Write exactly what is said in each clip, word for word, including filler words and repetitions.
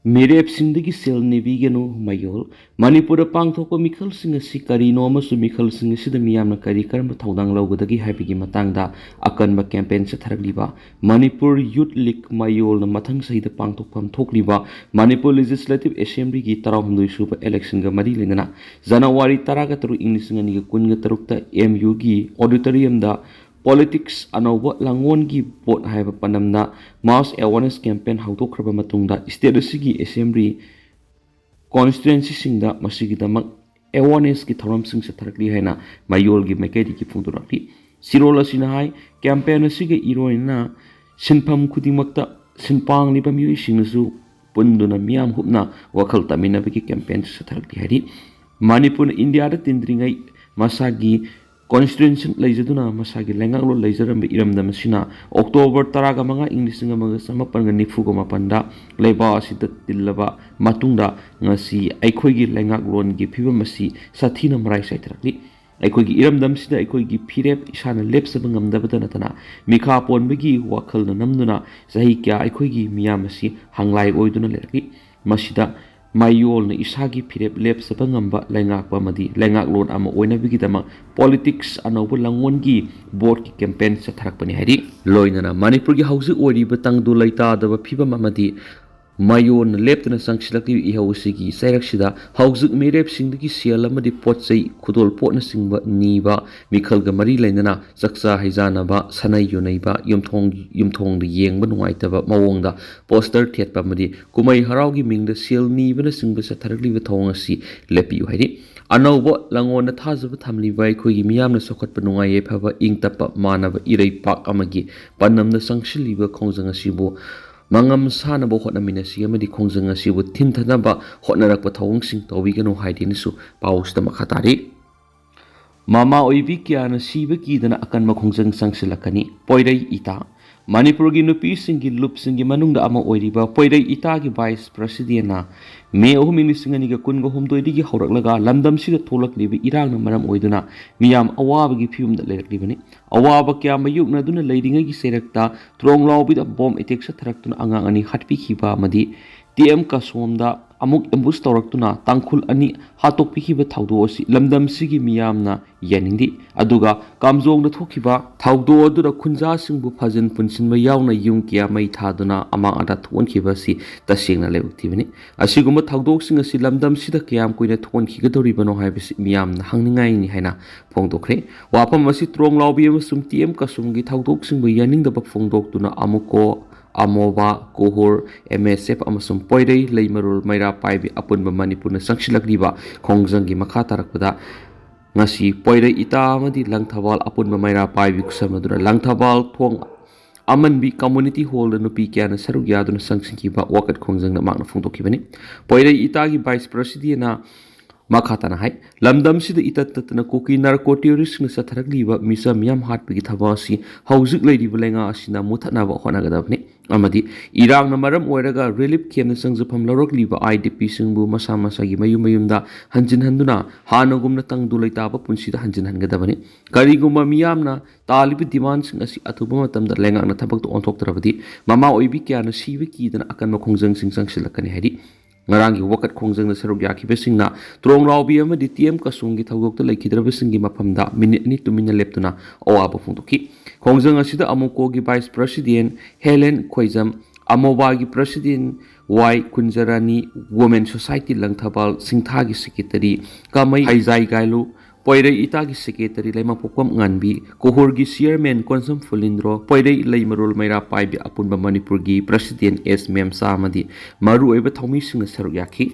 ꯃꯤꯔꯦꯞꯁꯤꯡꯗꯒꯤ ꯁꯦꯜ ꯅꯤꯕꯤꯒꯅꯨ, ꯃꯌꯣꯜ꯫ ꯃꯅꯤꯄꯨꯔꯗ ꯄꯥꯡꯊꯣꯛꯄ ꯃꯤꯈꯜꯁꯤꯡ ꯑꯁꯤ ꯀꯔꯤꯅꯣ ꯑꯃꯁꯨꯡ ꯃꯤꯈꯜꯁꯤꯡ ꯑꯁꯤꯗ ꯃꯤꯌꯥꯝꯅ ꯀꯔꯤ ꯀꯔꯝꯕ ꯊꯧꯗꯥꯡ ꯂꯧꯒꯗꯒꯦ ꯍꯥꯏꯕꯒꯤ ꯃꯇꯥꯡꯗ ꯑꯀꯟꯕ ꯀꯦꯝꯄꯦꯟ ꯆꯠꯊꯔꯛꯂꯤꯕ ꯃꯅꯤꯄꯨꯔ ꯌꯨꯠ ꯂꯤꯒ, ꯃꯌꯣꯜꯅ ꯃꯊꯪ ꯆꯍꯤꯗ ꯄꯥꯡꯊꯣꯛꯐꯝ ꯊꯣꯛꯂꯤꯕ ꯃꯅꯤꯄꯨꯔ ꯂꯦꯖꯤꯁꯂꯦꯇꯤꯚ ꯑꯦꯁꯦꯝꯕ꯭ꯂꯤꯒꯤ ꯇꯔꯥꯍꯨꯝꯗꯣꯏ ꯁꯨꯕ ꯏꯂꯦꯛꯁꯟꯒ ꯃꯔꯤ ꯂꯩꯅꯅ ꯖꯅꯋꯥꯔꯤ ꯇꯔꯥꯒ ꯇꯔꯨꯛ, ꯏꯪ ꯂꯤꯁꯤꯡ ꯑꯅꯤꯒ ꯀꯨꯟꯒ ꯇꯔꯨꯛꯇ ꯑꯦꯝ ꯌꯨꯒꯤ ꯑꯣꯗꯤꯇꯣꯔꯤꯌꯝꯗ Politics ꯑꯅꯧꯕ ꯂꯥꯡꯑꯣꯟꯒꯤ ꯚꯣꯠ ꯍꯥꯏꯕ ꯄꯟꯗꯝꯅ mass awareness campaign ꯍꯧꯗꯣꯛꯈ꯭ꯔꯕ ꯃꯇꯨꯡꯗ state ꯑꯁꯤꯒꯤ assembly constituencyꯁꯤꯡꯗ ꯃꯁꯤꯒꯤꯗꯃꯛ awarenessꯀꯤ ꯊꯧꯔꯝꯁꯤꯡ ꯆꯠꯊꯔꯛꯂꯤ ꯍꯥꯏꯅ ꯃꯌꯣꯜꯒꯤ ꯃꯥꯏꯀꯩꯗꯒꯤ ꯐꯣꯡꯗꯣꯔꯛꯂꯤ꯫ ꯆꯦꯔꯣꯜ ꯑꯁꯤꯅ ꯍꯥꯏ, campaign ꯑꯁꯤꯒ ꯏꯔꯣꯏꯅꯅ ꯁꯤꯟꯐꯝ ꯈꯨꯗꯤꯡꯃꯛꯇ ꯁꯤꯟꯄꯥꯡꯂꯤꯕ ꯃꯤꯑꯣꯏꯁꯤꯡꯅꯁꯨ ꯄꯨꯟꯗꯨꯅ ꯃꯤꯌꯥꯝ ꯍꯨꯞꯅ ꯋꯥꯈꯜ ꯇꯥꯃꯤꯟꯅꯕꯒꯤ campaign ꯆꯠꯊꯔꯛꯂꯤ ꯍꯥꯏꯔꯤ꯫ ꯃꯅꯤꯄꯨꯔꯅ ꯏꯟꯗꯤꯌꯥꯗ ꯇꯤꯟꯗ꯭ꯔꯤꯉꯩ ꯃꯁꯥꯒꯤ constitution ꯂꯩꯖꯗꯨꯅ ꯃꯁꯥꯒꯤ ꯂꯩꯉꯥꯛꯂꯣꯟ ꯂꯩꯖꯔꯝꯕ ꯏꯔꯝꯗꯝ ꯑꯁꯤꯅ October ꯇꯔꯥꯒ ꯃꯉꯥ, ꯏꯪ ꯂꯤꯁꯤꯡ ꯑꯃꯒ ꯆꯃꯥꯄꯟꯒ ꯅꯤꯐꯨꯒ ꯃꯥꯄꯟꯗ ꯂꯩꯕꯥꯛ ꯑꯁꯤꯗ ꯇꯤꯜꯂꯕ ꯃꯇꯨꯡꯗ ꯉꯁꯤ ꯑꯩꯈꯣꯏꯒꯤ ꯂꯩꯉꯥꯛꯂꯣꯟꯒꯤ ꯐꯤꯕꯝ ꯑꯁꯤ ꯁꯥꯊꯤꯅ ꯃꯔꯥꯏ ꯆꯥꯏꯊꯔꯛꯂꯤ꯫ ꯑꯩꯈꯣꯏꯒꯤ ꯏꯔꯝꯗꯝꯁꯤꯗ ꯑꯩꯈꯣꯏꯒꯤ ꯐꯤꯔꯦꯞ ꯏꯁꯥꯅ ꯂꯦꯞꯆꯕ ꯉꯝꯗꯕꯇ ꯅꯠꯇꯅ ꯃꯤꯈꯥ ꯄꯣꯟꯕꯒꯤ ꯋꯥꯈꯜꯅ ꯅꯝꯗꯨꯅ ꯆꯍꯤ ꯀꯌꯥ ꯑꯩꯈꯣꯏꯒꯤ ꯃꯤꯌꯥꯝ ꯑꯁꯤ ꯍꯪꯂꯥꯏ ꯑꯣꯏꯗꯨꯅ ꯂꯩꯔꯛꯂꯤ꯫ ꯃꯁꯤꯗ ꯃꯌꯣꯜꯅ ꯏꯁꯥꯒꯤ ꯐꯤꯔꯦꯞ ꯂꯦꯞꯆꯕ ꯉꯝꯕ ꯂꯩꯉꯥꯛꯄ ꯑꯃꯗꯤ ꯂꯩꯉꯥꯛꯂꯣꯟ ꯑꯃ ꯑꯣꯏꯅꯕꯒꯤꯗꯃꯛ politics ꯑꯅꯧꯕ ꯂꯥꯡꯑꯣꯟꯒꯤ ꯚꯣꯠꯀꯤ campaign ꯆꯠꯊꯔꯛꯄꯅꯤ ꯍꯥꯏꯔꯤ꯫ ꯂꯣꯏꯅꯅ ꯃꯅꯤꯄꯨꯔꯒꯤ ꯍꯧꯖꯤꯛ ꯑꯣꯏꯔꯤꯕ ꯇꯪꯗꯨ ꯂꯩꯇꯥꯗꯕ ꯐꯤꯕꯝ ꯑꯃꯗꯤ ꯃꯌꯣꯟꯅ ꯂꯦꯞꯇꯅ ꯆꯪꯁꯤꯜꯂꯛꯂꯤꯕ ꯏꯍꯧ ꯑꯁꯤꯒꯤ ꯆꯩꯔꯛꯁꯤꯗ ꯍꯧꯖꯤꯛ ꯃꯤꯔꯦꯞꯁꯤꯡꯗꯒꯤ ꯁꯦꯜ ꯑꯃꯗꯤ ꯄꯣꯠ ꯆꯩ, ꯈꯨꯗꯣꯜ ꯄꯣꯠꯅꯆꯤꯡꯕ ꯅꯤꯕ, ꯃꯤꯈꯜꯒ ꯃꯔꯤ ꯂꯩꯅꯅ ꯆꯥꯛꯆꯥ ꯍꯩꯖꯥꯟꯅꯕ, ꯁꯥꯟꯅꯩ ꯌꯨꯅꯩꯕ, ꯌꯨꯝꯊꯣꯡ, ꯌꯨꯝꯊꯣꯡꯗ ꯌꯦꯡꯕ ꯅꯨꯡꯉꯥꯏꯇꯕ ꯃꯑꯣꯡꯗ poster ꯊꯦꯠꯄ ꯑꯃꯗꯤ ꯀꯨꯝꯍꯩ ꯍꯔꯥꯎꯒꯤ ꯃꯤꯡꯗ ꯁꯦꯜ ꯅꯤꯕꯅꯆꯤꯡꯕ ꯆꯠꯊꯔꯛꯂꯤꯕ ꯊꯧꯑꯣꯡ ꯑꯁꯤ ꯂꯦꯞꯄꯤꯌꯨ ꯍꯥꯏꯔꯤ꯫ ꯑꯅꯧꯕ ꯂꯥꯡꯑꯣꯟꯗ ꯊꯥꯖꯕ ꯊꯝꯂꯤꯕ ꯑꯩꯈꯣꯏꯒꯤ ꯃꯤꯌꯥꯝꯅ ꯆꯥꯎꯈꯠꯄ, ꯅꯨꯡꯉꯥꯏ ꯌꯥꯏꯐꯕ, ꯏꯪ ꯇꯞꯄ, ꯃꯥꯟꯅꯕ ꯏꯔꯩꯄꯥꯛ ꯑꯃꯒꯤ ꯄꯥꯟꯗꯝꯗ ꯆꯪꯁꯤꯜꯂꯤꯕ ꯈꯣꯡꯖꯪ ꯑꯁꯤꯕꯨ ꯃꯉꯝ ꯁꯥꯟꯅꯕ ꯍꯣꯠꯅꯃꯤꯟꯅꯁꯤ ꯑꯃꯗꯤ ꯈꯣꯡꯖꯪ ꯑꯁꯤꯕꯨ ꯊꯤꯟꯊꯅꯕ ꯍꯣꯠꯅꯔꯛꯄ ꯊꯧꯑꯣꯡꯁꯤꯡ ꯇꯧꯕꯤꯒꯅꯨ ꯍꯥꯏꯗꯨꯅꯁꯨ ꯄꯥꯎꯁꯤꯗ ꯃꯈꯥ ꯇꯥꯔꯤ꯫ ꯃꯃꯥ ꯑꯣꯏꯕꯤ ꯀꯌꯥꯅ ꯁꯤꯕ ꯀꯤꯗꯅ ꯑꯀꯟꯕ ꯈꯣꯡꯖꯪ ꯆꯪꯁꯤꯜꯂꯛꯀꯅꯤ꯫ ꯄꯣꯏꯔꯩ ꯏꯇꯥ꯫ ꯃꯅꯤꯄꯨꯔꯒꯤ ꯅꯨꯄꯤꯁꯤꯡꯒꯤ ꯂꯨꯞꯁꯤꯡꯒꯤ ꯃꯅꯨꯡꯗ ꯑꯃ ꯑꯣꯏꯔꯤꯕ ꯄꯣꯏꯔꯩ ꯏꯇꯥꯒꯤ vice presidentꯅ ꯃꯦ ꯑꯍꯨꯝ, ꯂꯤꯁꯤꯡ ꯑꯅꯤꯒ ꯀꯨꯟꯒ ꯍꯨꯝꯗꯣꯏꯗꯒꯤ ꯍꯧꯔꯛꯂꯒ ꯂꯝꯗꯝꯁꯤꯗ ꯊꯣꯛꯂꯛꯂꯤꯕ ꯏꯔꯥꯡꯅ ꯃꯔꯝ ꯑꯣꯏꯗꯨꯅ ꯃꯤꯌꯥꯝ ꯑꯋꯥꯕꯒꯤ ꯐꯤꯕꯝꯗ ꯂꯩꯔꯛꯂꯤꯕꯅꯤ꯫ ꯑꯋꯥꯕ ꯀꯌꯥ ꯃꯥꯌꯣꯛꯅꯗꯨꯅ ꯂꯩꯔꯤꯉꯩꯒꯤ ꯆꯩꯔꯛꯇ ꯇ꯭ꯔꯣꯡ ꯂꯥꯎꯕꯤꯗ bomb attack ꯆꯠꯊꯔꯛꯇꯨꯅ ꯑꯉꯥꯡ ꯑꯅꯤ ꯍꯥꯠꯄꯤꯈꯤꯕ ꯑꯃꯗꯤ ꯇꯤ ꯑꯦꯝ ꯀꯁꯣꯝꯗ ꯑꯃꯨꯛ ꯑꯦꯝꯕꯨꯁ ꯇꯧꯔꯛꯇꯨꯅ ꯇꯥꯡꯈꯨꯜ ꯑꯅꯤ ꯍꯥꯠꯇꯣꯛꯄꯤꯈꯤꯕ ꯊꯧꯗꯣꯛ ꯑꯁꯤ ꯂꯝꯗꯝꯁꯤꯒꯤ ꯃꯤꯌꯥꯝꯅ ꯌꯥꯅꯤꯡꯗꯦ꯫ ꯑꯗꯨꯒ ꯀꯥꯝꯖꯣꯡꯗ ꯊꯣꯛꯈꯤꯕ ꯊꯧꯗꯣꯛ ꯑꯗꯨꯗ ꯈꯨꯟꯖꯥꯁꯤꯡꯕꯨ ꯐꯥꯖꯤꯟ ꯄꯨꯟꯁꯤꯟꯕ ꯌꯥꯎꯅ ꯌꯨꯝ ꯀꯌꯥ ꯃꯩ ꯊꯥꯗꯨꯅ ꯑꯃꯥꯡ ꯑꯇꯥ ꯊꯣꯛꯍꯟꯈꯤꯕ ꯑꯁꯤ ꯇꯁꯦꯡꯅ ꯂꯥꯏꯕꯛ ꯊꯤꯕꯅꯤ꯫ ꯑꯁꯤꯒꯨꯝꯕ ꯊꯧꯗꯣꯛꯁꯤꯡ ꯑꯁꯤ ꯂꯝꯗꯝꯁꯤꯗ ꯀꯌꯥꯝ ꯀꯨꯏꯅ ꯊꯣꯛꯍꯟꯈꯤꯒꯗꯧꯔꯤꯕꯅꯣ ꯍꯥꯏꯕꯁꯤ ꯃꯤꯌꯥꯝꯅ ꯍꯪꯅꯤꯡꯉꯥꯏꯅꯤ ꯍꯥꯏꯅ ꯐꯣꯡꯗꯣꯛꯈ꯭ꯔꯦ꯫ ꯋꯥꯐꯝ ꯑꯁꯤ ꯇ꯭ꯔꯣꯡꯂꯥꯎꯕꯤ ꯑꯃꯁꯨꯡ ꯇꯤ ꯑꯦꯝ ꯀꯁꯨꯝꯒꯤ ꯊꯧꯗꯣꯛꯁꯤꯡꯕꯨ ꯌꯥꯅꯤꯡꯗꯕ ꯐꯣꯡꯗꯣꯛꯇꯨꯅ ꯑꯃꯨꯀꯣ, ꯑꯃꯣꯕꯥ, ꯀꯣꯍꯨꯔ, ꯑꯦꯝ ꯑꯦꯁ ꯑꯦꯐ ꯑꯃꯁꯨꯡ ꯄꯣꯏꯔꯩ ꯂꯩꯃꯔꯣꯜ ꯃꯩꯔꯥ ꯄꯥꯏꯕꯤ ꯑꯄꯨꯟꯕ ꯃꯅꯤꯄꯨꯔꯅ ꯆꯪꯁꯤꯜꯂꯛꯂꯤꯕ ꯈꯣꯡꯖꯪꯒꯤ ꯃꯈꯥ ꯇꯥꯔꯛꯄꯗ ꯉꯁꯤ ꯄꯣꯏꯔꯩ ꯏꯇꯥ ꯑꯃꯗꯤ ꯂꯪꯊꯕꯥꯜ ꯑꯄꯨꯟꯕ ꯃꯩꯔꯥ ꯄꯥꯏꯕꯤ ꯈꯨꯠꯁꯝꯅꯗꯨꯅ ꯂꯪꯊꯕꯥꯜ ꯊꯣꯡ ꯑꯃꯟꯕꯤ ꯀꯝꯃꯨꯅꯤꯇꯤ ꯍꯣꯜꯗ ꯅꯨꯄꯤ ꯀꯌꯥꯅ ꯁꯔꯨꯛ ꯌꯥꯗꯨꯅ ꯆꯪꯁꯤꯟꯈꯤꯕ ꯋꯥꯀꯠ ꯈꯣꯡꯖꯪꯅ ꯃꯍꯥꯛꯅ ꯐꯣꯡꯗꯣꯛꯈꯤꯕꯅꯤ꯫ ꯄꯣꯏꯔꯩ ꯏꯇꯥꯒꯤ ꯚꯥꯏꯁ ꯄ꯭ꯔꯁꯤꯗꯦꯟꯅ ꯃꯈꯥ ꯇꯥꯅ ꯍꯥꯏ, ꯂꯝꯗꯝꯁꯤꯗ ꯏꯇꯠ ꯇꯠꯇꯅ ꯀꯨꯀꯤ ꯅꯥꯔꯀꯣ ꯇꯦꯔꯣꯔꯤꯁꯁꯤꯡꯅ ꯆꯠꯊꯔꯛꯂꯤꯕ ꯃꯤꯆꯝ ꯃꯤꯌꯥꯝ ꯍꯥꯠꯄꯒꯤ ꯊꯕꯛ ꯑꯁꯤ ꯍꯧꯖꯤꯛ ꯂꯩꯔꯤꯕ ꯂꯩꯉꯥꯛ ꯑꯁꯤꯅ ꯃꯨꯊꯠꯅꯕ ꯍꯣꯠꯅꯒꯗꯕꯅꯤ ꯑꯃꯗꯤ ꯏꯔꯥꯡꯅ ꯃꯔꯝ ꯑꯣꯏꯔꯒ ꯔꯤꯂꯤꯐ ꯀꯦꯝꯞꯇ ꯆꯪꯖꯐꯝ ꯂꯧꯔꯛꯂꯤꯕ ꯑꯥꯏ ꯗꯤ ꯄꯤꯁꯤꯡꯕꯨ ꯃꯁꯥ ꯃꯁꯥꯒꯤ ꯃꯌꯨꯝ ꯃꯌꯨꯝꯗ ꯍꯟꯖꯤꯟꯍꯟꯗꯨꯅ ꯍꯥꯟꯅꯒꯨꯝꯅ ꯇꯪꯗꯨ ꯂꯩꯇꯥꯕ ꯄꯨꯟꯁꯤꯗ ꯍꯟꯖꯤꯟꯍꯟꯒꯗꯕꯅꯤ꯫ ꯀꯔꯤꯒꯨꯝꯕ ꯃꯤꯌꯥꯝꯅ ꯇꯥꯜꯂꯤꯕ ꯗꯤꯃꯥꯟꯁꯤꯡ ꯑꯁꯤ ꯑꯊꯨꯕ ꯃꯇꯝꯗ ꯂꯩꯉꯥꯛꯅ ꯊꯕꯛꯇ ꯑꯣꯟꯊꯣꯛꯇ꯭ꯔꯕꯗꯤ ꯃꯃꯥ ꯑꯣꯏꯕꯤ ꯀꯌꯥꯅ ꯁꯤꯕ ꯀꯤꯗꯅ ꯑꯀꯟꯕ ꯈꯣꯡꯖꯪꯁꯤꯡ ꯆꯪꯁꯤꯜꯂꯛꯀꯅꯤ ꯍꯥꯏꯔꯤ꯫ ꯉꯔꯥꯡꯒꯤ ꯋꯥꯀꯠ ꯈꯣꯡꯖꯪꯗ ꯁꯔꯨꯛ ꯌꯥꯈꯤꯕꯁꯤꯡꯅ ꯇ꯭ꯔꯣꯡꯂꯥꯎꯕꯤ ꯑꯃꯗꯤ ꯇꯤ ꯑꯦꯝ ꯀꯁꯣꯡꯒꯤ ꯊꯧꯗꯣꯛꯇ ꯂꯩꯈꯤꯗ꯭ꯔꯕꯁꯤꯡꯒꯤ ꯃꯐꯝꯗ ꯃꯤꯅꯤꯠ ꯑꯅꯤ ꯇꯨꯃꯤꯟꯅ ꯂꯦꯞꯇꯨꯅ ꯑꯋꯥꯕ ꯐꯣꯡꯗꯣꯛꯈꯤ꯫ ꯈꯣꯡꯖꯪ ꯑꯁꯤꯗ ꯑꯃꯨꯀꯣꯒꯤ ꯚꯥꯏꯁ ꯄ꯭ꯔꯁꯤꯗꯦꯟ ꯍꯦꯂꯦꯟ ꯈꯣꯏꯖꯝ, ꯑꯃꯣꯕꯥꯒꯤ president Y Kunjarani, women society Langthabal ꯁꯤꯡꯊꯥꯒꯤ ꯁꯦꯀ꯭ꯔꯦꯇꯔꯤ ꯀꯥꯃꯩ ꯍꯩꯖꯥꯏ ꯒꯥꯏꯂꯨ, ꯄꯣꯏꯔꯩ ꯏꯇꯥꯒꯤ ꯁꯦꯀ꯭ꯔꯦꯇꯔꯤ ꯂꯩꯃꯄꯣꯛꯄꯝ ꯉꯥꯟꯕꯤ, ꯀꯣꯍꯨꯔꯒꯤ ꯆꯤꯌꯔꯃꯦꯟ ꯀꯣꯟꯁꯝ ꯐꯨꯂꯤꯟꯗ꯭ꯔꯣ, ꯄꯣꯏꯔꯩ ꯂꯩꯃꯔꯣꯜ ꯃꯩꯔꯥ ꯄꯥꯏꯕꯤ ꯑꯄꯨꯟꯕ ꯃꯅꯤꯄꯨꯔꯒꯤ ꯄ꯭ꯔꯁꯤꯗꯦꯟ ꯑꯦꯁ ꯃꯦꯝꯆꯥ ꯑꯃꯗꯤ ꯃꯔꯨꯑꯣꯏꯕ ꯊꯧꯃꯤꯁꯤꯡꯅ ꯁꯔꯨꯛ ꯌꯥꯈꯤ꯫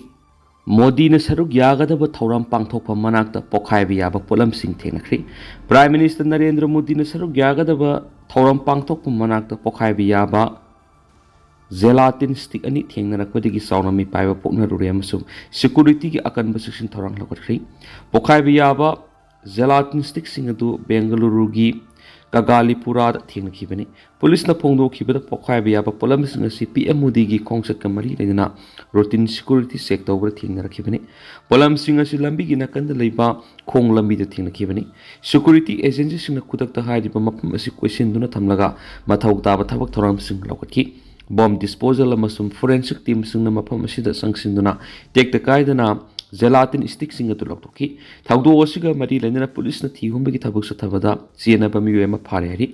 ꯃꯣꯗꯤꯅ ꯁꯔꯨꯛ ꯌꯥꯒꯗꯕ ꯊꯧꯔꯝ ꯄꯥꯡꯊꯣꯛꯐꯝ ꯃꯅꯥꯛꯇ ꯄꯣꯈꯥꯏꯕ ꯌꯥꯕ ꯄꯣꯠꯂꯝꯁꯤꯡ ꯊꯦꯡꯅꯈ꯭ꯔꯦ꯫ ꯄ꯭ꯔꯥꯏꯝ ꯃꯤꯅꯤꯁꯇꯔ ꯅꯔꯦꯟꯗ꯭ꯔ ꯃꯣꯗꯤꯅ ꯁꯔꯨꯛ ꯌꯥꯒꯗꯕ ꯊꯧꯔꯝ ꯄꯥꯡꯊꯣꯛꯐꯝ ꯃꯅꯥꯛꯇ ꯄꯣꯈꯥꯏꯕ ꯌꯥꯕ ꯖꯦꯂꯥꯇꯤꯟ ꯁ꯭ꯇꯤꯛ ꯑꯅꯤ ꯊꯦꯡꯅꯔꯛꯄꯗꯒꯤ ꯆꯥꯎꯅ ꯃꯤꯄꯥꯏꯕ ꯄꯣꯛꯅꯔꯨꯔꯦ ꯑꯃꯁꯨꯡ ꯁꯦꯀ꯭ꯌꯨꯔꯤꯇꯤꯒꯤ ꯑꯀꯟꯕ ꯆꯦꯛꯁꯤꯟ ꯊꯧꯔꯥꯡ ꯂꯧꯈꯠꯈ꯭ꯔꯦ꯫ ꯄꯣꯈꯥꯏꯕ ꯌꯥꯕ ꯖꯦꯂꯥꯇꯤꯟ ꯁ꯭ꯇꯤꯛꯁꯤꯡ ꯑꯗꯨ ꯕꯦꯡꯒꯂꯨꯔꯨꯒꯤ ꯀꯒꯥꯂꯤꯄꯨꯔꯥꯗ ꯊꯦꯡꯅꯈꯤꯕꯅꯤ꯫ ꯄꯨꯂꯤꯁꯅ ꯐꯣꯡꯗꯣꯛꯈꯤꯕꯗ ꯄꯣꯈꯥꯏꯕ ꯌꯥꯕ ꯄꯣꯠꯂꯝꯁꯤꯡ ꯑꯁꯤ ꯄꯤ ꯑꯦꯝ ꯃꯣꯗꯤꯒꯤ ꯈꯣꯡꯆꯠꯀ ꯃꯔꯤ ꯂꯩꯅꯅ ꯔꯨꯇꯤꯟ ꯁꯦꯀ꯭ꯌꯨꯔꯤꯇꯤ ꯆꯦꯛ ꯇꯧꯕꯗ ꯊꯦꯡꯅꯔꯛꯈꯤꯕꯅꯤ꯫ ꯄꯣꯠꯂꯝꯁꯤꯡ ꯑꯁꯤ ꯂꯝꯕꯤꯒꯤ ꯅꯥꯀꯟꯗ ꯂꯩꯕ ꯈꯣꯡ ꯂꯝꯕꯤꯗ ꯊꯦꯡꯅꯈꯤꯕꯅꯤ꯫ ꯁꯦꯀ꯭ꯌꯨꯔꯤꯇꯤ ꯑꯦꯖꯦꯟꯁꯤꯁꯤꯡꯅ ꯈꯨꯗꯛꯇ ꯍꯥꯏꯔꯤꯕ ꯃꯐꯝ ꯑꯁꯤ ꯀꯣꯏꯁꯤꯟꯗꯨꯅ ꯊꯝꯂꯒ ꯃꯊꯧ ꯇꯥꯕ ꯊꯕꯛ ꯊꯧꯔꯝꯁꯤꯡ ꯂꯧꯈꯠꯈꯤ꯫ ꯕꯣꯝ ꯗꯤꯁꯄꯣꯖꯦꯜ ꯑꯃꯁꯨꯡ ꯐꯣꯔꯦꯟꯁꯤꯛ ꯇꯤꯝꯁꯤꯡꯅ ꯃꯐꯝ ꯑꯁꯤꯗ ꯆꯪꯁꯤꯟꯗꯨꯅ ꯇꯦꯛꯇ ꯀꯥꯏꯗꯅ ꯖꯦꯂꯥꯇꯤꯟ ꯁ꯭ꯇꯤꯛꯁꯤꯡ ꯑꯗꯨ ꯂꯧꯊꯣꯛꯈꯤ꯫ ꯊꯧꯗꯣꯛ ꯑꯁꯤꯒ ꯃꯔꯤ ꯂꯩꯅꯅ ꯄꯨꯂꯤꯁꯅ ꯊꯤꯍꯨꯝꯕꯒꯤ ꯊꯕꯛ ꯆꯠꯊꯕꯗ ꯆꯦꯟꯅꯕ ꯃꯤꯑꯣꯏ ꯑꯃ ꯐꯥꯔꯦ ꯍꯥꯏꯔꯤ꯫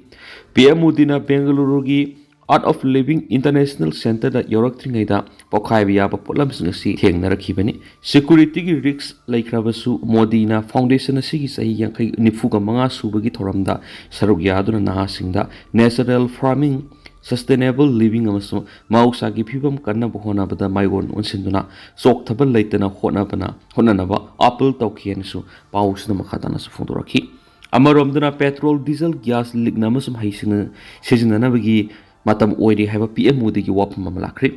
ꯄꯤ ꯑꯦꯝ ꯃꯣꯗꯤꯅ ꯕꯦꯡꯒꯂꯨꯔꯨꯒꯤ Art of Living International Centerꯗ ꯌꯧꯔꯛꯇ꯭ꯔꯤꯉꯩꯗ ꯄꯣꯈꯥꯏꯕ ꯌꯥꯕ ꯄꯣꯠꯂꯝꯁꯤꯡ ꯑꯁꯤ ꯊꯦꯡꯅꯔꯛꯈꯤꯕꯅꯤ꯫ ꯁꯦꯀ꯭ꯌꯨꯔꯤꯇꯤꯒꯤ ꯔꯤꯁ꯭ꯛ ꯂꯩꯈ꯭ꯔꯕꯁꯨ, ꯃꯣꯗꯤꯅ ꯐꯥꯎꯟꯗꯦꯁꯟ ꯑꯁꯤꯒꯤ ꯆꯍꯤ ꯌꯥꯡꯈꯩ, ꯅꯤꯐꯨꯒ ꯃꯉꯥ ꯁꯨꯕꯒꯤ ꯊꯧꯔꯝꯗ ꯁꯔꯨꯛ ꯌꯥꯗꯨꯅ ꯅꯍꯥꯁꯤꯡꯗ natural farming, sustainable living ꯑꯃꯁꯨꯡ ꯃꯍꯧꯁꯥꯒꯤ ꯐꯤꯕꯝ ꯀꯟꯅꯕ ꯍꯣꯠꯅꯕꯗ ꯃꯥꯏꯑꯣꯟ ꯑꯣꯟꯁꯤꯟꯗꯨꯅ ꯆꯣꯛꯊꯕ ꯂꯩꯇꯅ ꯍꯣꯠꯅꯕꯅ, ꯍꯣꯠꯅꯅꯕ ꯑꯥꯄꯤꯜ ꯇꯧꯈꯤ ꯍꯥꯏꯅꯁꯨ ꯄꯥꯎꯁꯤꯗ ꯃꯈꯥ ꯇꯥꯅꯁꯨ ꯐꯣꯡꯗꯣꯔꯛꯈꯤ꯫ ꯑꯃꯔꯣꯝꯗꯅ ꯄꯦꯇ꯭ꯔꯣꯜ, ꯗꯤꯖꯜ, ꯒ꯭ꯌꯥꯁ ꯂꯤꯛꯅ ꯑꯃꯁꯨꯡ ꯍꯩꯁꯤꯡꯅ ꯁꯤꯖꯤꯟꯅꯅꯕꯒꯤ ꯃꯇꯝ ꯑꯣꯏꯔꯦ ꯍꯥꯏꯕ ꯄꯤ ꯑꯦꯝ ꯃꯣꯗꯤꯒꯤ ꯋꯥꯐꯝ ꯑꯃ ꯂꯥꯛꯈ꯭ꯔꯦ꯫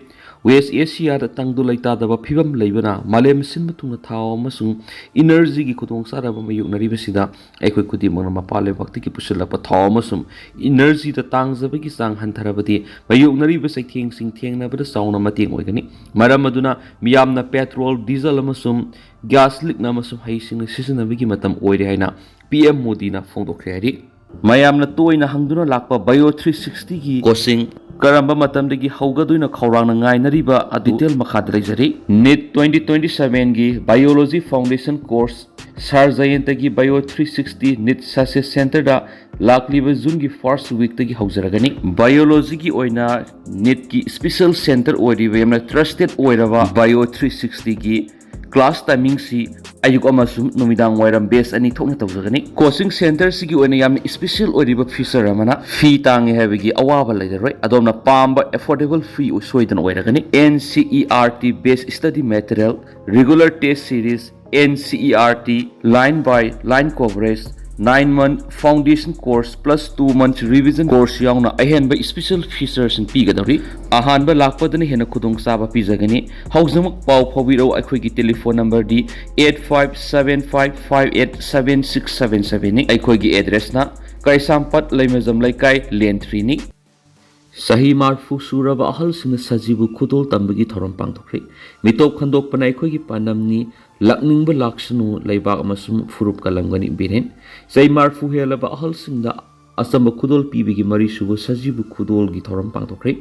ꯋꯦꯁ ꯑꯦꯁꯤꯌꯥꯗ ꯇꯪꯗꯨ ꯂꯩꯇꯥꯗꯕ ꯐꯤꯕꯝ ꯂꯩꯕꯅ ꯃꯥꯂꯦꯝ ꯁꯤꯟꯕ ꯊꯨꯡꯅ ꯊꯥꯎ ꯑꯃꯁꯨꯡ ꯏꯅꯔꯖꯤꯒꯤ ꯈꯨꯗꯣꯡꯆꯥꯗꯕ ꯃꯥꯌꯣꯛꯅꯔꯤꯕꯁꯤꯗ ꯑꯩꯈꯣꯏ ꯈꯨꯗꯤꯡꯃꯛꯅ ꯃꯄꯥꯟ ꯂꯩꯕꯥꯛꯇꯒꯤ ꯄꯨꯁꯤꯜꯂꯛꯄ ꯊꯥꯎ ꯑꯃꯁꯨꯡ ꯏꯅꯔꯖꯤꯗ ꯇꯥꯡꯖꯕꯒꯤ ꯆꯥꯡ ꯍꯟꯊꯔꯕꯗꯤ ꯃꯥꯌꯣꯛꯅꯔꯤꯕ ꯆꯩꯊꯦꯡꯁꯤꯡ ꯊꯦꯡꯅꯕꯗ ꯆꯥꯎꯅ ꯃꯇꯦꯡ ꯑꯣꯏꯒꯅꯤ꯫ ꯃꯔꯝ ꯑꯗꯨꯅ ꯃꯤꯌꯥꯝꯅ ꯄꯦꯇ꯭ꯔꯣꯜ, ꯗꯤꯖꯜ ꯑꯃꯁꯨꯡ ꯒ꯭ꯌꯥꯁ ꯂꯤꯛꯅ ꯑꯃꯁꯨꯡ ꯍꯩꯁꯤꯡꯅ ꯁꯤꯖꯤꯟꯅꯕꯒꯤ ꯃꯇꯝ ꯑꯣꯏꯔꯦ ꯍꯥꯏꯅ ꯄꯤ ꯑꯦꯝ ꯃꯣꯗꯤꯅ ꯐꯣꯡꯗꯣꯛꯈ꯭ꯔꯦ ꯍꯥꯏꯔꯤ꯫ ꯃꯌꯥꯝꯅ ꯇꯣꯏꯅ ꯍꯪꯗꯨꯅ ꯂꯥꯛꯄ ꯕꯥꯏꯑꯣ ꯊ꯭ꯔꯤ ꯁꯤꯛꯁꯇꯤꯒꯤ ꯀꯣꯆꯤꯡ ꯀꯔꯝꯕ ꯃꯇꯝꯗꯒꯤ ꯍꯧꯒꯗꯣꯏꯅꯣ ꯈꯧꯔꯥꯡꯅ ꯉꯥꯏꯅꯔꯤꯕ ꯑꯗꯨ ꯗꯤꯇꯦꯜ ꯃꯈꯥꯗ ꯂꯩꯖꯔꯤ꯫ ꯅꯤꯠ ꯇ꯭ꯋꯦꯟꯇꯤ ꯇ꯭ꯋꯦꯟꯇꯤ ꯁꯚꯦꯟꯒꯤ ꯕꯥꯏꯑꯣꯂꯣꯖꯤ ꯐꯥꯎꯟꯗꯦꯁꯟ ꯀꯣꯔꯁ ꯁꯥꯔ ꯖꯌꯟꯇꯒꯤ bio three sixty NEET success ꯁꯦꯟꯇꯔꯗ ꯂꯥꯛꯂꯤꯕ ꯖꯨꯟꯒꯤ ꯐꯥꯔꯁ ꯋꯤꯛꯇꯒꯤ ꯍꯧꯖꯔꯒꯅꯤ꯫ ꯕꯥꯏꯑꯣꯂꯣꯖꯤꯒꯤ ꯑꯣꯏꯅ ꯅꯤꯠꯀꯤ ꯁ꯭ꯄꯦꯁꯦꯜ ꯁꯦꯟꯇꯔ ꯑꯣꯏꯔꯤꯕ ꯌꯥꯝꯅ ꯇ꯭ꯔꯁꯇꯦꯠ ꯑꯣꯏꯔꯕ ꯕꯥꯏꯑꯣ ꯊ꯭ꯔꯤ ꯁꯤꯛꯁꯇꯤꯒꯤ ꯀ꯭ꯂꯥꯁ ꯇꯥꯏꯃꯤꯡꯁꯤ ꯑꯌꯨꯛ ꯑꯃꯁꯨꯡ ꯅꯨꯃꯤꯗꯥꯡ ꯋꯥꯏꯔꯝ ꯕꯦꯆ ꯑꯅꯤ ꯊꯣꯛꯅ ꯇꯧꯖꯒꯅꯤ꯫ ꯀꯣꯆꯤꯡ ꯁꯦꯟꯇꯔꯁꯤꯒꯤ ꯑꯣꯏꯅ ꯌꯥꯝꯅ ꯁ꯭ꯄꯦꯁꯦꯜ ꯑꯣꯏꯔꯤꯕ ꯐꯤꯆꯔ ꯑꯃꯅ ꯐꯤ ꯇꯥꯡꯉꯦ ꯍꯥꯏꯕꯒꯤ ꯑꯋꯥꯕ ꯂꯩꯔꯔꯣꯏ꯫ ꯑꯗꯣꯝꯅ ꯄꯥꯝꯕ ꯑꯦꯐꯣꯔꯗꯦꯕꯜ ꯐꯤ ꯁꯣꯏꯗꯅ ꯑꯣꯏꯔꯒꯅꯤ꯫ N C E R T batch study material, regular test series, N C E R T, line by line coverage, nine month foundation course plus two month revision course ꯌꯥꯎꯅ ꯑꯍꯦꯟꯕ ꯁ꯭ꯄꯦꯁꯦꯜ ꯐꯤꯆꯔꯁꯤꯡ ꯄꯤꯒꯗꯧꯔꯤ꯫ ꯑꯍꯥꯟꯕ ꯂꯥꯛꯄꯗꯅ ꯍꯦꯟꯅ ꯈꯨꯗꯣꯡꯆꯥꯕ ꯄꯤꯖꯒꯅꯤ꯫ ꯍꯧꯖꯤꯛꯃꯛ ꯄꯥꯎ ꯐꯥꯎꯕꯤꯔꯛꯎ꯫ ꯑꯩꯈꯣꯏꯒꯤ ꯇꯦꯂꯤꯐꯣꯟ ꯅꯝꯕꯔꯗꯤ eight five seven five five eight seven six seven ꯁꯚꯦꯟꯅꯤ꯫ ꯑꯩꯈꯣꯏꯒꯤ ꯑꯦꯗ꯭ꯔꯦꯁꯅ ꯀꯩꯁꯥꯝꯄꯥꯠ ꯂꯩꯃꯖꯝ ꯂꯩꯀꯥꯏ, ꯂꯦꯟ ꯊ꯭ꯔꯤꯅꯤ꯫ ꯆꯍꯤ ꯃꯔꯤꯐꯨ ꯁꯨꯔꯕ ꯑꯍꯜꯁꯤꯡꯅ ꯁꯖꯤꯕꯨ ꯈꯨꯗꯣꯜ ꯇꯝꯕꯒꯤ ꯊꯧꯔꯝ ꯄꯥꯡꯊꯣꯛꯈ꯭ꯔꯦ꯫ ꯃꯤꯇꯣꯞ ꯈꯟꯗꯣꯛꯄꯅ ꯑꯩꯈꯣꯏꯒꯤ ꯄꯥꯟꯗꯝꯅꯤ꯫ ꯂꯥꯛꯅꯤꯡꯕ ꯂꯥꯛꯁꯅꯨ, ꯂꯩꯕꯥꯛ ꯑꯃꯁꯨꯡ ꯐꯨꯔꯨꯞ ꯀꯜꯂꯝꯒꯅꯤ꯫ ꯕꯤꯔꯦꯟ꯫ ꯆꯍꯤ ꯃꯔꯤꯐꯨ ꯍꯦꯜꯂꯕ ꯑꯍꯜꯁꯤꯡꯗ ꯑꯆꯝꯕ ꯈꯨꯗꯣꯜ ꯄꯤꯕꯒꯤ ꯃꯔꯤꯁꯨꯕ ꯁꯖꯤꯕꯨ ꯈꯨꯗꯣꯜꯒꯤ ꯊꯧꯔꯝ ꯄꯥꯡꯊꯣꯛꯈ꯭ꯔꯦ꯫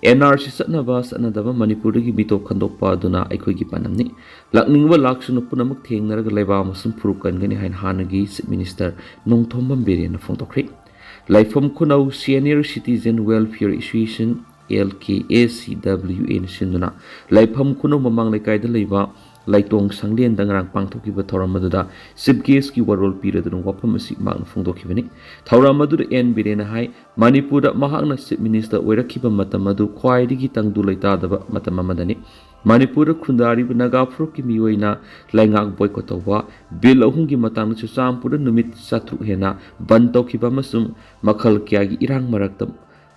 ꯑꯦꯟ ꯑꯥꯔ ꯁꯤ ꯆꯠꯅꯕ ꯆꯠꯅꯗꯕ ꯃꯅꯤꯄꯨꯔꯗꯒꯤ ꯃꯤꯇꯣꯞ ꯈꯟꯗꯣꯛꯄ ꯑꯗꯨꯅ ꯑꯩꯈꯣꯏꯒꯤ ꯄꯥꯟꯗꯝꯅꯤ꯫ ꯂꯥꯛꯅꯤꯡꯕ ꯂꯥꯛꯁꯅꯨ, ꯄꯨꯝꯅꯃꯛ ꯊꯦꯡꯅꯔꯒ ꯂꯩꯕꯥꯛ ꯑꯃꯁꯨꯡ ꯐꯨꯔꯨꯞ ꯀꯟꯒꯅꯤ ꯍꯥꯏꯅ ꯍꯥꯟꯅꯒꯤ ꯆꯤꯐ ꯃꯤꯅꯤꯁꯇꯔ ꯅꯣꯡꯊꯣꯝꯕꯝ ꯕꯤꯔꯦꯟꯅ ꯐꯣꯡꯗꯣꯛꯈ꯭ꯔꯦ꯫ ꯂꯥꯏꯐꯝ ꯈꯨꯅꯧ senior citizen welfare association, L K A C W ꯑꯦꯅ ꯁꯤꯟꯗꯨꯅ ꯂꯥꯏꯐꯝ ꯈꯨꯅꯧ ꯃꯃꯥꯡ ꯂꯩꯀꯥꯏꯗ ꯂꯩꯕ ꯂꯥꯏꯇꯣꯡ ꯁꯪꯂꯦꯟꯗ ꯉꯔꯥꯡ ꯄꯥꯡꯊꯣꯛꯈꯤꯕ ꯊꯧꯔꯝ ꯑꯗꯨꯗ ꯆꯤꯐ ꯒꯦꯁꯀꯤ ꯋꯥꯔꯣꯜ ꯄꯤꯔꯗꯨꯅ ꯋꯥꯐꯝ ꯑꯁꯤ ꯃꯍꯥꯛꯅ ꯐꯣꯡꯗꯣꯛꯈꯤꯕꯅꯤ꯫ ꯊꯧꯔꯝ ꯑꯗꯨꯗ ꯑꯦꯟ ꯕꯤꯔꯦꯟꯅ ꯍꯥꯏ, ꯃꯅꯤꯄꯨꯔꯗ ꯃꯍꯥꯛꯅ ꯆꯤꯐ ꯃꯤꯅꯤꯁꯇꯔ ꯑꯣꯏꯔꯛꯈꯤꯕ ꯃꯇꯝ ꯑꯗꯨ ꯈ꯭ꯋꯥꯏꯗꯒꯤ ꯇꯪꯗꯨ ꯂꯩꯇꯥꯗꯕ ꯃꯇꯝ ꯑꯃꯗꯅꯤ꯫ ꯃꯅꯤꯄꯨꯔꯗ ꯈꯨꯟꯗꯥꯔꯤꯕ ꯅꯥꯒꯥ ꯐꯨꯔꯨꯞꯀꯤ ꯃꯤꯑꯣꯏꯅ ꯂꯩꯉꯥꯛ ꯕꯣꯏꯀꯣꯠ ꯇꯧꯕ, ꯕꯤꯜ ꯑꯍꯨꯝꯒꯤ ꯃꯇꯥꯡꯗ ꯆꯨꯔꯆꯥꯟꯄꯨꯔꯗ ꯅꯨꯃꯤꯠ ꯆꯥꯇ꯭ꯔꯨꯛ ꯍꯦꯟꯅ ꯕꯟ ꯇꯧꯈꯤꯕ ꯑꯃꯁꯨꯡ ꯃꯈꯜ ꯀꯌꯥꯒꯤ ꯏꯔꯥꯡ ꯃꯔꯛꯇ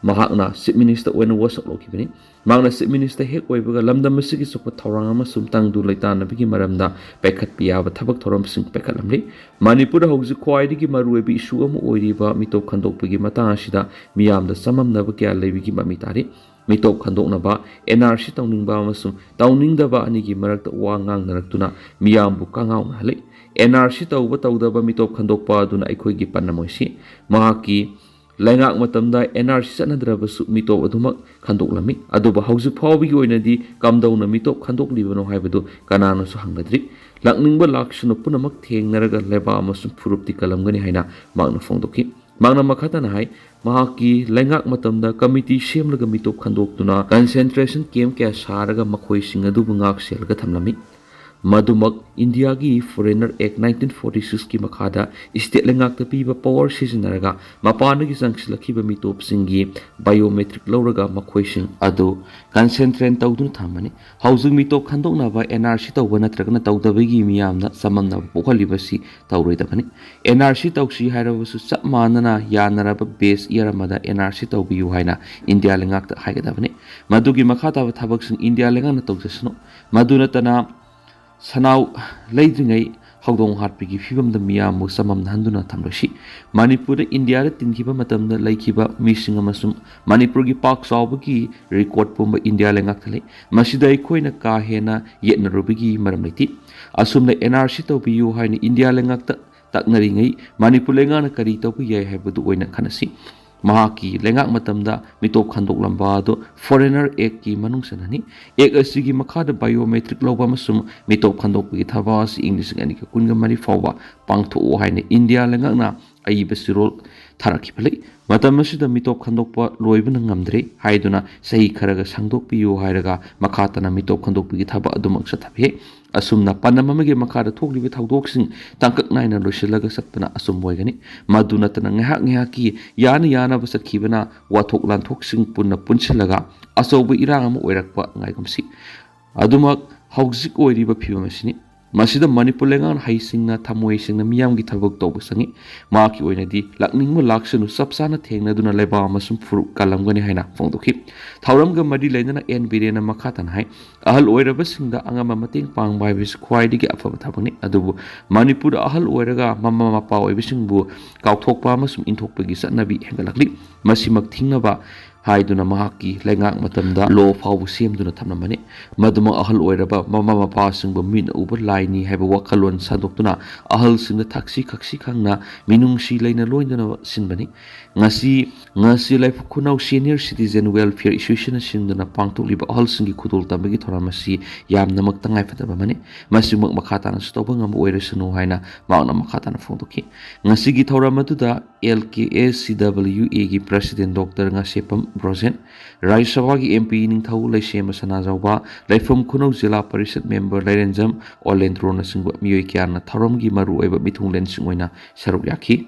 ꯃꯍꯥꯛꯅ ꯆꯤꯐ ꯃꯤꯅꯤꯁꯇꯔ ꯑꯣꯏꯅ ꯋꯥꯁꯛ ꯂꯧꯈꯤꯕꯅꯤ꯫ ꯃꯍꯥꯛꯅ ꯆꯤꯐ ꯃꯤꯅꯤꯁꯇꯔ ꯍꯦꯛ ꯑꯣꯏꯕꯒ ꯂꯝꯗꯝ ꯑꯁꯤꯒꯤ ꯆꯥꯎꯈꯠ ꯊꯧꯔꯥꯡ ꯑꯃꯁꯨꯡ ꯇꯪꯗꯨ ꯂꯩꯇꯥꯅꯕꯒꯤ ꯃꯔꯝꯗ ꯄꯥꯏꯈꯠꯄ ꯌꯥꯕ ꯊꯕꯛ ꯊꯧꯔꯝꯁꯤꯡ ꯄꯥꯏꯈꯠꯂꯝꯂꯤ꯫ ꯃꯅꯤꯄꯨꯔꯗ ꯍꯧꯖꯤꯛ ꯈ꯭ꯋꯥꯏꯗꯒꯤ ꯃꯔꯨꯑꯣꯏꯕ ꯏꯁꯨ ꯑꯃ ꯑꯣꯏꯔꯤꯕ ꯃꯤꯇꯣꯞ ꯈꯟꯗꯣꯛꯄꯒꯤ ꯃꯇꯥꯡ ꯑꯁꯤꯗ ꯃꯤꯌꯥꯝꯗ ꯆꯃꯝꯅꯕ ꯀꯌꯥ ꯂꯩꯕꯒꯤ ꯃꯃꯤ ꯇꯥꯔꯤ꯫ ꯃꯤꯇꯣꯞ ꯈꯟꯗꯣꯛꯅꯕ, ꯑꯦꯟ ꯑꯥꯔ ꯁꯤ ꯇꯧꯅꯤꯡꯕ ꯑꯃꯁꯨꯡ ꯇꯧꯅꯤꯡꯗꯕ ꯑꯅꯤꯒꯤ ꯃꯔꯛꯇ ꯋꯥ ꯉꯥꯡꯅꯔꯛꯇꯨꯅ ꯃꯤꯌꯥꯝꯕꯨ ꯀꯉꯥꯎꯅꯍꯜꯂꯤ꯫ ꯑꯦꯟ ꯑꯥꯔ ꯁꯤ ꯇꯧꯕ ꯇꯧꯗꯕ ꯃꯤꯇꯣꯞ ꯈꯟꯗꯣꯛꯄ ꯑꯗꯨꯅ ꯑꯩꯈꯣꯏꯒꯤ ꯄꯥꯟꯗꯝ ꯑꯣꯏꯁꯤ꯫ ꯃꯍꯥꯛꯀꯤ ꯂꯩꯉꯥꯛ ꯃꯇꯝꯗ ꯑꯦꯟ ꯑꯥꯔ ꯁꯤ ꯆꯠꯅꯗ꯭ꯔꯕꯁꯨ ꯃꯤꯇꯣꯞ ꯑꯗꯨꯃꯛ ꯈꯟꯗꯣꯛꯂꯝꯃꯤ꯫ ꯑꯗꯨꯕꯨ ꯍꯧꯖꯤꯛ ꯐꯥꯎꯕꯒꯤ ꯑꯣꯏꯅꯗꯤ ꯀꯝꯗꯧꯅ ꯃꯤꯇꯣꯞ ꯈꯟꯗꯣꯛꯂꯤꯕꯅꯣ ꯍꯥꯏꯕꯗꯨ ꯀꯅꯥꯅꯁꯨ ꯍꯪꯅꯗ꯭ꯔꯤ꯫ ꯂꯥꯛꯅꯤꯡꯕ ꯂꯥꯛꯁꯅꯨ, ꯄꯨꯝꯅꯃꯛ ꯊꯦꯡꯅꯔꯒ ꯂꯩꯕꯥꯛ ꯑꯃꯁꯨꯡ ꯐꯨꯔꯨꯞꯇꯤ ꯀꯜꯂꯝꯒꯅꯤ ꯍꯥꯏꯅ ꯃꯍꯥꯛꯅ ꯐꯣꯡꯗꯣꯛꯈꯤ꯫ ꯃꯍꯥꯛꯅ ꯃꯈꯥ ꯇꯥꯅ ꯍꯥꯏ, ꯃꯍꯥꯛꯀꯤ ꯂꯩꯉꯥꯛ ꯃꯇꯝꯗ ꯀꯃꯤꯇꯤ ꯁꯦꯝꯂꯒ ꯃꯤꯇꯣꯞ ꯈꯟꯗꯣꯛꯇꯨꯅ ꯀꯟꯁꯦꯟꯇ꯭ꯔꯦꯁꯟ ꯀꯦꯝꯞ ꯀꯌꯥ ꯁꯥꯔꯒ ꯃꯈꯣꯏꯁꯤꯡ ꯑꯗꯨꯕꯨ ꯉꯥꯛ ꯁꯦꯜꯂꯒ ꯊꯝꯂꯝꯃꯤ꯫ ꯃꯗꯨꯃꯛ ꯏꯟꯗꯤꯌꯥꯒꯤ ꯐꯣꯔꯦꯅꯔ ꯑꯦꯛ ꯅꯥꯏꯟꯇꯤꯟ ꯐꯣꯔꯇꯤ ꯁꯤꯛꯁꯀꯤ ꯃꯈꯥꯗ ꯏꯁꯇꯦꯠ ꯂꯩꯉꯥꯛꯇ ꯄꯤꯕ ꯄꯋꯥꯔ ꯁꯤꯖꯤꯟꯅꯔꯒ ꯃꯄꯥꯟꯗꯒꯤ ꯆꯪꯁꯤꯜꯂꯛꯈꯤꯕ ꯃꯤꯇꯣꯞꯁꯤꯡꯒꯤ ꯕꯥꯏꯑꯣꯃꯦꯇ꯭ꯔꯤꯛ ꯂꯧꯔꯒ ꯃꯈꯣꯏꯁꯤꯡ ꯑꯗꯨ ꯀꯟꯁꯦꯟꯇ꯭ꯔꯦꯠ ꯇꯧꯗꯨꯅ ꯊꯝꯕꯅꯤ꯫ ꯍꯧꯖꯤꯛ ꯃꯤꯇꯣꯞ ꯈꯟꯗꯣꯛꯅꯕ ꯑꯦꯟ ꯑꯥꯔ ꯁꯤ ꯇꯧꯕ ꯅꯠꯇ꯭ꯔꯒꯅ ꯇꯧꯗꯕꯒꯤ ꯃꯤꯌꯥꯝꯅ ꯆꯃꯝꯅꯕ ꯄꯣꯛꯍꯜꯂꯤꯕꯁꯤ ꯇꯧꯔꯣꯏꯗꯕꯅꯤ꯫ ꯑꯦꯟ ꯑꯥꯔ ꯁꯤ ꯇꯧꯁꯤ ꯍꯥꯏꯔꯕꯁꯨ ꯆꯞ ꯃꯥꯟꯅꯅ ꯌꯥꯅꯔꯕ ꯕꯦꯁ ꯏꯌꯥꯔ ꯑꯃꯗ ꯑꯦꯟ ꯑꯥꯔ ꯁꯤ ꯇꯧꯕꯤꯌꯨ ꯍꯥꯏꯅ ꯏꯟꯗꯤꯌꯥ ꯂꯩꯉꯥꯛꯇ ꯍꯥꯏꯒꯗꯕꯅꯤ꯫ ꯃꯗꯨꯒꯤ ꯃꯈꯥ ꯇꯥꯕ ꯊꯕꯛꯁꯤꯡ ꯏꯟꯗꯤꯌꯥ ꯂꯩꯉꯥꯛꯅ ꯇꯧꯖꯁꯅꯨ꯫ ꯃꯗꯨ ꯅꯠꯇꯅ ꯁꯅꯥꯎ ꯂꯩꯗ꯭ꯔꯤꯉꯩ ꯍꯧꯗꯣꯡ ꯍꯥꯠꯄꯒꯤ ꯐꯤꯕꯝꯗ ꯃꯤꯌꯥꯝꯕꯨ ꯆꯃꯝꯅꯍꯟꯗꯨꯅ ꯊꯝꯂꯣꯏꯁꯤ꯫ ꯃꯅꯤꯄꯨꯔꯗ ꯏꯟꯗꯤꯌꯥꯗ ꯇꯤꯟꯈꯤꯕ ꯃꯇꯝꯗ ꯂꯩꯈꯤꯕ ꯃꯤꯁꯤꯡ ꯑꯃꯁꯨꯡ ꯃꯅꯤꯄꯨꯔꯒꯤ ꯄꯥꯛ ꯆꯥꯎꯕꯒꯤ ꯔꯦꯀꯣꯔꯠ ꯄꯨꯝꯕ ꯏꯟꯗꯤꯌꯥ ꯂꯩꯉꯥꯛꯇ ꯂꯩ꯫ ꯃꯁꯤꯗ ꯑꯩꯈꯣꯏꯅ ꯀꯥ ꯍꯦꯟꯅ ꯌꯦꯠꯅꯔꯨꯕꯒꯤ ꯃꯔꯝ ꯂꯩꯇꯦ꯫ ꯑꯁꯨꯝꯅ ꯑꯦꯟ ꯑꯥꯔ ꯁꯤ ꯇꯧꯕꯤꯌꯨ ꯍꯥꯏꯅ ꯏꯟꯗꯤꯌꯥ ꯂꯩꯉꯥꯛꯇ ꯇꯛꯅꯔꯤꯉꯩ ꯃꯅꯤꯄꯨꯔ ꯂꯩꯉꯥꯛꯅ ꯀꯔꯤ ꯇꯧꯕ ꯌꯥꯏ ꯍꯥꯏꯕꯗꯨ ꯑꯣꯏꯅ ꯈꯟꯅꯁꯤ꯫ ꯃꯍꯥꯛꯀꯤ ꯂꯩꯉꯥꯛ ꯃꯇꯝꯗ ꯃꯤꯇꯣꯞ ꯈꯟꯗꯣꯛꯂꯝꯕ ꯑꯗꯨ Foreigner Actꯀꯤ ꯃꯅꯨꯡ ꯆꯟꯅꯅꯤ꯫ Act ꯑꯁꯤꯒꯤ ꯃꯈꯥꯗ biometric ꯂꯧꯕ ꯑꯃꯁꯨꯡ ꯃꯤꯇꯣꯞ ꯈꯟꯗꯣꯛꯄꯒꯤ ꯊꯕꯛ ꯑꯁꯤ ꯏꯪ ꯂꯤꯁꯤꯡ ꯑꯅꯤꯒ ꯀꯨꯟꯒ ꯃꯔꯤ ꯐꯥꯎꯕ ꯄꯥꯡꯊꯣꯛꯑꯣ ꯍꯥꯏꯅ ꯏꯟꯗꯤꯌꯥ ꯂꯩꯉꯥꯛꯅ ꯑꯏꯕ ꯆꯦꯔꯣꯜ ꯊꯥꯔꯛꯈꯤꯕ ꯂꯩ꯫ ꯃꯇꯝ ꯑꯁꯤꯗ ꯃꯤꯇꯣꯞ ꯈꯟꯗꯣꯛꯄ ꯂꯣꯏꯕꯅ ꯉꯝꯗ꯭ꯔꯦ ꯍꯥꯏꯗꯨꯅ ꯆꯍꯤ ꯈꯔꯒ ꯁꯥꯡꯗꯣꯛꯄꯤꯌꯨ ꯍꯥꯏꯔꯒ ꯃꯈꯥ ꯇꯥꯅ ꯃꯤꯇꯣꯞ ꯈꯟꯗꯣꯛꯄꯒꯤ ꯊꯕꯛ ꯑꯗꯨꯃꯛ ꯆꯠꯊꯕꯤ꯫ ꯑꯁꯨꯝꯅ ꯄꯥꯟꯗꯝ ꯑꯃꯒꯤ ꯃꯈꯥꯗ ꯊꯣꯛꯂꯤꯕ ꯊꯧꯗꯣꯛꯁꯤꯡ ꯇꯥꯡꯀꯛ ꯅꯥꯏꯅ ꯂꯣꯏꯁꯤꯜꯂꯒ ꯆꯠꯄꯅ ꯑꯆꯨꯝꯕ ꯑꯣꯏꯒꯅꯤ꯫ ꯃꯗꯨ ꯅꯠꯇꯅ ꯉꯥꯏꯍꯥꯛ ꯉꯥꯏꯍꯥꯛꯀꯤ ꯌꯥꯅ ꯌꯥꯅꯕ ꯆꯠꯈꯤꯕꯅ ꯋꯥꯊꯣꯛ ꯂꯥꯟꯊꯣꯛꯁꯤꯡ ꯄꯨꯟꯅ ꯄꯨꯟꯁꯤꯜꯂꯒ ꯑꯆꯧꯕ ꯏꯔꯥꯡ ꯑꯃ ꯑꯣꯏꯔꯛꯄ ꯉꯥꯏꯒꯨꯝꯁꯤ꯫ ꯑꯗꯨꯃꯛ ꯍꯧꯖꯤꯛ ꯑꯣꯏꯔꯤꯕ ꯐꯤꯕꯝ ꯑꯁꯤꯅꯤ꯫ ꯃꯁꯤꯗ ꯃꯅꯤꯄꯨꯔ ꯂꯩꯉꯥꯛꯅ ꯍꯩꯁꯤꯡꯅ ꯊꯃꯣꯏ ꯁꯦꯡꯅ ꯃꯤꯌꯥꯝꯒꯤ ꯊꯕꯛ ꯇꯧꯕ ꯆꯪꯏ꯫ ꯃꯍꯥꯛꯀꯤ ꯑꯣꯏꯅꯗꯤ ꯂꯥꯛꯅꯤꯡꯕ ꯂꯥꯛꯁꯅꯨ, ꯆꯞ ꯆꯥꯅ ꯊꯦꯡꯅꯗꯨꯅ ꯂꯩꯕꯥꯛ ꯑꯃꯁꯨꯡ ꯐꯨꯔꯨꯞ ꯀꯜꯂꯝꯒꯅꯤ ꯍꯥꯏꯅ ꯐꯣꯡꯗꯣꯛꯈꯤ꯫ ꯊꯧꯔꯝꯒ ꯃꯔꯤ ꯂꯩꯅꯅ ꯑꯦꯟ ꯕꯤꯔꯦꯟꯅ ꯃꯈꯥ ꯇꯥꯅ ꯍꯥꯏ, ꯑꯍꯜ ꯑꯣꯏꯔꯕꯁꯤꯡꯗ ꯑꯉꯝꯕ ꯃꯇꯦꯡ ꯄꯥꯡꯕ ꯍꯥꯏꯕꯁꯤ ꯈ꯭ꯋꯥꯏꯗꯒꯤ ꯑꯐꯕ ꯊꯕꯛꯅꯤ꯫ ꯑꯗꯨꯕꯨ ꯃꯅꯤꯄꯨꯔꯗ ꯑꯍꯜ ꯑꯣꯏꯔꯒ ꯃꯃꯥ ꯃꯄꯥ ꯑꯣꯏꯕꯁꯤꯡꯕꯨ ꯀꯥꯎꯊꯣꯛꯄ ꯑꯃꯁꯨꯡ ꯏꯟꯊꯣꯛꯄꯒꯤ ꯆꯠꯅꯕꯤ ꯍꯦꯟꯒꯠꯂꯛꯂꯤ꯫ ꯃꯁꯤꯃꯛ ꯊꯤꯡꯅꯕ ꯍꯥꯏꯗꯨꯅ ꯃꯍꯥꯛꯀꯤ ꯂꯩꯉꯥꯛ ꯃꯇꯝꯗ law ꯐꯥꯎꯕ ꯁꯦꯝꯗꯨꯅ ꯊꯝꯂꯝꯕꯅꯤ꯫ ꯃꯗꯨꯃꯛ ꯑꯍꯜ ꯑꯣꯏꯔꯕ ꯃꯃꯥ ꯃꯄꯥꯁꯤꯡꯕꯨ ꯃꯤꯠꯅ ꯎꯕ ꯂꯥꯏꯅꯤ ꯍꯥꯏꯕ ꯋꯥꯈꯜꯂꯣꯟ ꯁꯟꯗꯣꯛꯇꯨꯅ ꯑꯍꯜꯁꯤꯡꯗ ꯊꯛꯁꯤ ꯈꯛꯁꯤ ꯈꯪꯅ ꯃꯤꯅꯨꯡꯁꯤ ꯂꯩꯅ ꯂꯣꯏꯅꯅ ꯁꯤꯟꯕꯅꯤ꯫ ꯉꯁꯤ, ꯉꯁꯤ ꯂꯥꯏꯐꯝ ꯈꯨꯅꯧ Senior Citizen Welfare Associationꯅ ꯁꯤꯟꯗꯨꯅ ꯄꯥꯡꯊꯣꯛꯂꯤꯕ ꯑꯍꯜꯁꯤꯡꯒꯤ ꯈꯨꯗꯣꯜ ꯇꯝꯕꯒꯤ ꯊꯧꯔꯝ ꯑꯁꯤ ꯌꯥꯝꯅꯃꯛ ꯇꯉꯥꯏꯐꯗꯕ ꯑꯃꯅꯤ꯫ ꯃꯁꯤꯃꯛ ꯃꯈꯥ ꯇꯥꯅꯁꯨ ꯇꯧꯕ ꯉꯝꯕ ꯑꯣꯏꯔꯁꯅꯨ ꯍꯥꯏꯅ ꯃꯍꯥꯛꯅ ꯃꯈꯥ ꯇꯥꯅ ꯐꯣꯡꯗꯣꯛꯈꯤ꯫ ꯉꯁꯤꯒꯤ ꯊꯧꯔꯝ ꯑꯗꯨꯗ L K S C W Aꯒꯤ President Doctor Ngasheppam Brojen, ꯔꯥꯖ꯭ꯌ ꯁꯚꯥꯒꯤ M P ꯅꯤꯡꯊꯧ ꯂꯩꯁꯦꯝꯕ ꯁꯅꯥꯖꯥꯎꯕ, ꯂꯩꯐꯝ ꯈꯨꯅꯧ ꯖꯤꯂꯥ ꯄꯔꯤꯁꯠ member ꯂꯥꯏꯔꯦꯟꯖꯝ ꯑꯣꯂꯦꯟꯗ꯭ꯔꯣꯅꯆꯤꯡꯕ ꯃꯤꯑꯣꯏ ꯀꯌꯥꯅ ꯊꯧꯔꯝꯒꯤ ꯃꯔꯨꯑꯣꯏꯕ ꯃꯤꯊꯨꯡꯂꯦꯟꯁꯤꯡ ꯑꯣꯏꯅ ꯁꯔꯨꯛ ꯌꯥꯈꯤ꯫